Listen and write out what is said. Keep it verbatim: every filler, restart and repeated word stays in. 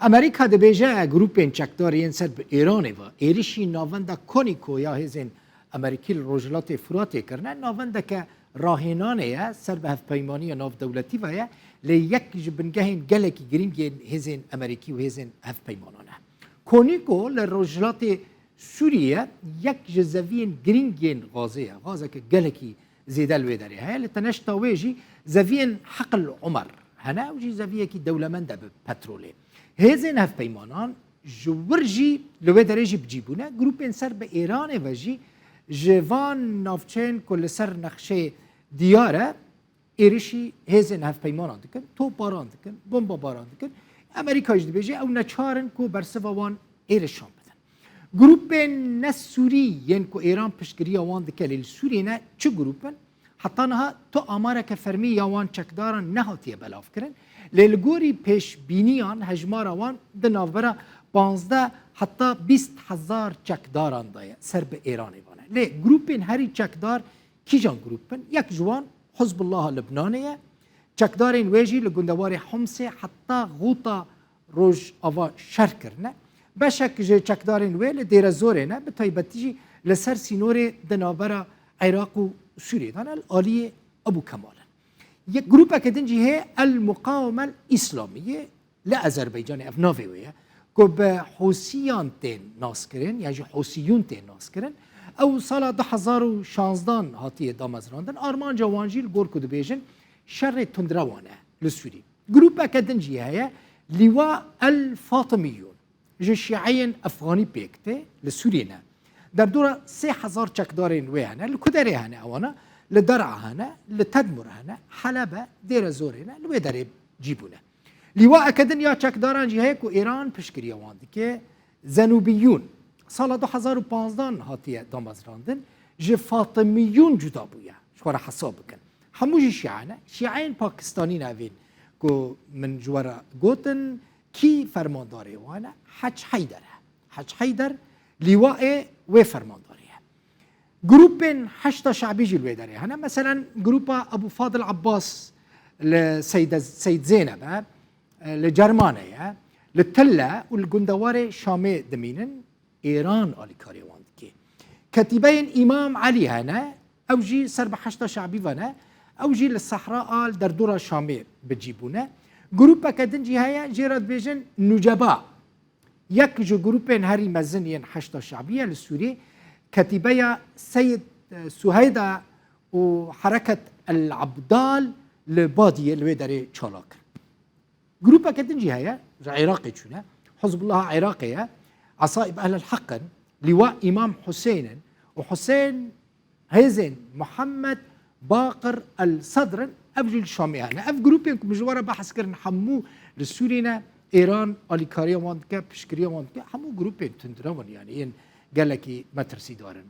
Amerîka dibêje grûpên çekdar yên ser bi Îranê ve êrişî navenda Konîko ya hêzên Amerîkî li Rojhilatê Furatê kirine, navendeke rahênanê ye, ser bi hevpeymaniya navdewletî ve ye, lê yek ji bingehên gelekî girîng yên hêzên Amerîkî û hêzên hevpeymanan e. Konîko li Rojhilatê Sûriyê yek ji zeviyên girîng yên gazê ye, gazeke gelekî zêde li wê derê heye. Li teneşta wê jî zeviyên Heqil Umer hene, ew jî zeviyekî dewlemend e bi petrolê. Hêzên hevpeymanan ji wir jî li wê derê jî bi cî bûne. Grûpên ser bi Êranê ve jî ji van navçeyên ku li ser nexşeyê diyar e, êrişî hêzên hevpeymanan dikin, topbaran dikin, bombabaran dikin. Amerîka jî dibêje ew neçar in ku bersiva wan êrişan bidin. Grûpên ne Sûrî yên ku Êran piştgiriya wan dike, lê li Sûriyê ne, çi grûp in? Heta niha tu amareke fermî ya wan çekdaran nehatiye belavkirin. Lê li gorî pêşbîniyan hejmara wan di navbera panzdeh heta bîst hezar çekdaran de ye, ser bi Êranê ve ne. Lê grûpên herî çekdar kîjan grûp in? Yek ji wan Hizbullaha Libnanê ye. Çekdarên wê jî li gundewarê Homsê heta Xûta Rojava şer kirine. Beşek ji çekdarên wê li Dêrezorê ne, bi taybetî jî li ser sînorê di navbera Iraq û Sûriyê de ne, li aliyê Ebû Kemal in. Yek grûpeke din jî heye, El Muqawemel Îslamiyê, li Azerbaycanê ev navê wê ye, ku bi Hûsiyan tên naskirin, yan jî Hûsiyûn tên naskirin. Ew sala du hezar û şanzdan hatiye damezrandin. Armanca wan jî li gor ku dibêjin şerê tundrewan e li Sûrî. Grûpeke din jî heye, Lîwa El Fatimiyûn, ji şîeyên Efxanî pêk tê, li Sûriyê ne. Derdora sê hezar çekdarên wê hene. Li ku derê hene ewana? Li Der'a hene, li Tedmur hene, Heleb e, Dêrezorê ne, li wê derê cî bûne. Lîwaeke din ya çekdaran jî heye ku Îran piştgiriya wan dike, Zenûbiyûn. Sala du hezar û panzdan hatiye damezrandin, ji Fatimiyûn cuda bûye. Ji xwe re hesab bikin. Hemû jî şîe ne. Şîeyên Pakistanî ne evên ku min ji we re gotin, kî fermandarê wan e? Hec Heyder e. Hec Heyder lîwaê wê fermandarê ye. Grûpên Heşda Şebî jî li wê derê hene. Meselen, grûpa Ebû Fadil Abbas li Seyde-, Seyd Zeyneb e, li Cermanê ye, li Tille û li gundewarê Şamê dimînin, Êran alîkariyê wan dike. Ketîbeyên Îmam Elî hene, ew jî ser bi Heşda Şebî ve ne, ew jî li Sehra a li derdora Şamê bi cî bûne. Grûpeke din jî heye, jê re dibêjin Nuceba. Yek ji grûpên herî mezin yên Heşda Şebî ye li Sûriyê, ketîbeya Seyid, e, Suheyda û Hereket El Abdal li Badiyê li wê derê çalak in. Grûpeke din jî heye, ji Iraqê çûne, Hizbullah Iraqê ye, Esaib Ehlel Heq in, Lîwa Îmam Huseyîn in û Huseyîn hêzên Muhammed Baqir El Sedr in, ev jî li Şamê hene. Ev grûpên ku min ji we re behs kirin, hemû li Sûriyê ne, Êran alîkariya wan dike, piştgiriya wan dike, hemû grûpên tundrew in, yanî yên gelekî metirsîdar in.